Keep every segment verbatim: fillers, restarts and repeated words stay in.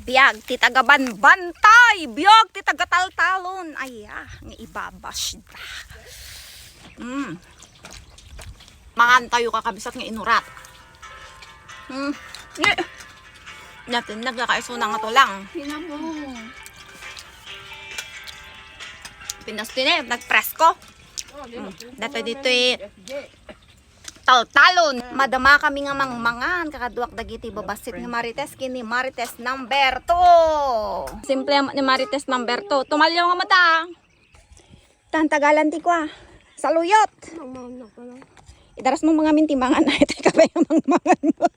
Biag ti taga Banbantay, biag ti taga Taltalon. Ay, ah, nga ibabash da. Mm. Mangan tayo kakabsat nga inurat. Hmm. Ni. Natin nagkakaisuna nga tulang. Sinabong. Pinas din eh, nagpresko. Hmm. Dati dito eh. Taltalon. Madama kami nga mangmangan. Kakaduak dagiti babasit ni Marites. Kini Marites number two. Simple ni Marites number two. Tumalyo nga mata. Tan tagalan ti kua. Saluyot. Mangmangan na pala. Idaras mo mga minti mangan na ito ka pa yung mangmangan mo.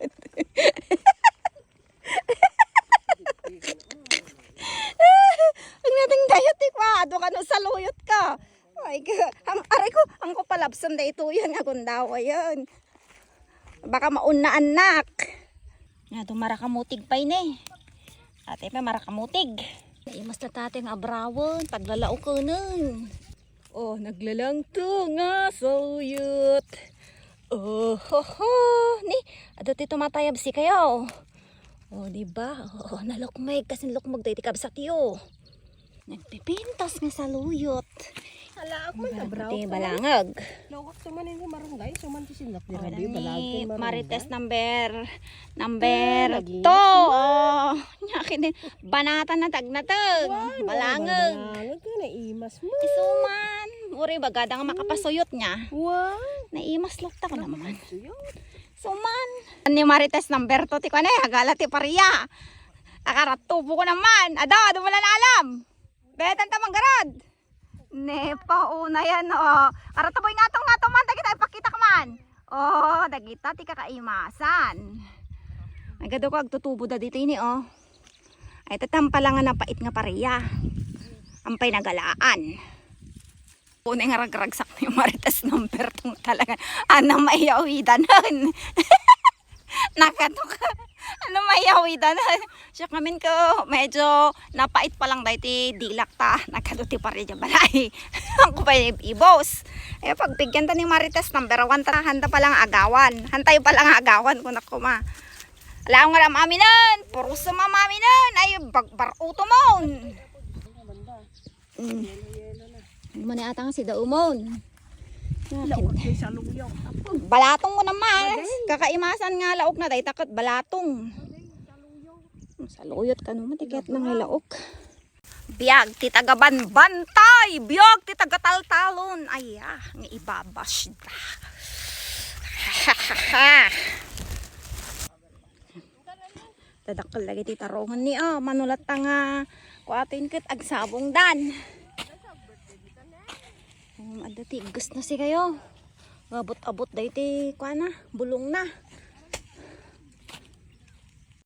Ang nating tayo ti kua. Ado ka no saluyot ka. Ay, ka, ang, aray ko, ang ko palabsan da ito yan. Agundawa yan. Baka maunna anak. Nga, ito marakamutig pa ini. Ate pa, marakamutig. Naimas na tate nga abrawen, paglalaokanen. Oh, naglalangto nga sauyot. Oh, ho, ho. Ni, adu ti tumatayab si kayo. Oh, di ba? Oh, nalukmeg, kasi nalukmeg tayo ti kabsat yo. Nagpipintas nga saluyot. Hala, ako man, Diba? Nabraw Pati ko man. Balangag. Lawak to man yung marunggay, so man ti sinlak ni Oh, Rabi, dani balag kay marunggay. Marites number, number Ah, lagi. Two. Oh, nya kini, banatan na tagnatag. Wow, Balangag. Balangag ka, naimas mo. Isuman. Uri bagada nga makapasuyot niya. Wow. Naimas lukta ko naman. Suyot. Suman. Ni Marites number two, ti kone, hagala ti paria. Akaratubo ko naman. Ado, ado mo lang alam. Betan ta manggarad. Ne, pauna yan, oh. Karatubo nga tong nato man, dagita ipakita ka man. Oh, dagita ti kakaimasan. Nagado ko agtutubo da dito ini, oh. Ay, tatam pala nga napait nga paria. Ampay nagalaan. Punay nga ragragsak ni Marites number two talaga. Ano maiyawidan? Nakatok. Ano maiyawidan? Siya kamin ko, medyo napait pa lang dahil ti dilak ta. Nagkado ti pare dyan balay. Ang ko pa ibos. Eh, pagbigyan ta ni Marites number one ta. Hanta pa lang agawan. Hantay pa lang agawan ko na kuma. Alam nga ram aminan. Puro sa mamaminan. Ay, bagbar utomon. Mm. Mani ata nga si Daumon. Laot kay saluyot. Balatong mo naman. Kakaimasan nga laok na dahil takot balatong. Saluyot ka naman, tiket na nga laok. Biag ti taga Banbantay, biag ti taga Taltalon. Ay, ah, nga ibabash da. Tadakkel lagi ti tarungan ni, ah, manulat ta nga kuatin ket agsabong dan. Um, adda ti igges na si kayo. Ngabot-abot da iti kuana, bulong na.